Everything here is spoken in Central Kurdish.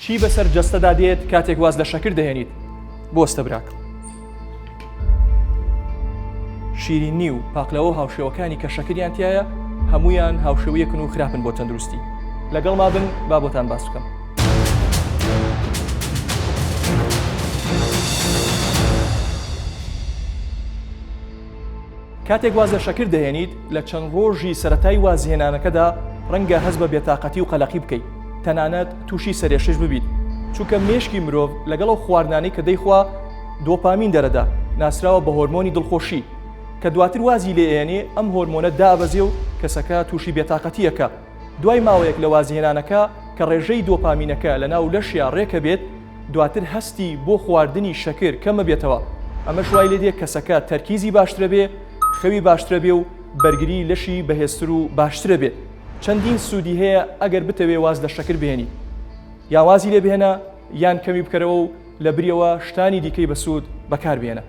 چی بەسەر جەستەدا دێت کاتێک واز لە شەکر دەهێنیت؟ بوەستە براکەم. شیرینی و پاقلەوە و هاوشێوەکانی کە شەکریان تیایە هەموویان هاوشێوەیەکن و خراپن بۆ تەندروستی. لەگەڵما بن با بۆتان باس بکەم. کاتێک واز لە شەکر دەهێنیت، لە چەند ڕۆژی سەرەتای وازهێنانەکەدا ڕەنگە هەست بە بێتاقەتی و قەلەقی بکەیت، تەنانەت تووشی سەرئێشەش ببیت، چونکە مێشکی مرۆڤ لەگەڵ ئەو خواردنانەی کە دەیخوا دۆپامین دەرەدا، ناسراوە بە هۆرمۆنی دڵخۆشی، کە دواتر وازی لێ ئەیەنێ ئەم هۆرمۆنە دائەبەزێ و کەسەکە تووشی بێتاقەتی ئەکا. دوای ماوەیەک لە وازهێنانەکە کە ڕێژەی دۆپامینەکە لەناو لەشیا ڕێکەبێت، دواتر هەستی بۆ خواردنی شەکر کەمەبێتەوە، ئەمەش وای لێدێ کەسەکە تەرکیزی باشترەبێ، خەوی باشترەبێ و بەرگری لەشی بەهێزتر و باشترەبێ. چەندین سوودی هەیە ئەگەر بتەوێ واز لە شەکر بهێنی. یا وازی لێ بهێنە یان کەمی بکەرەوە و لەبریەوە شتانی دیکەی بەسوود بەکاربهێنە.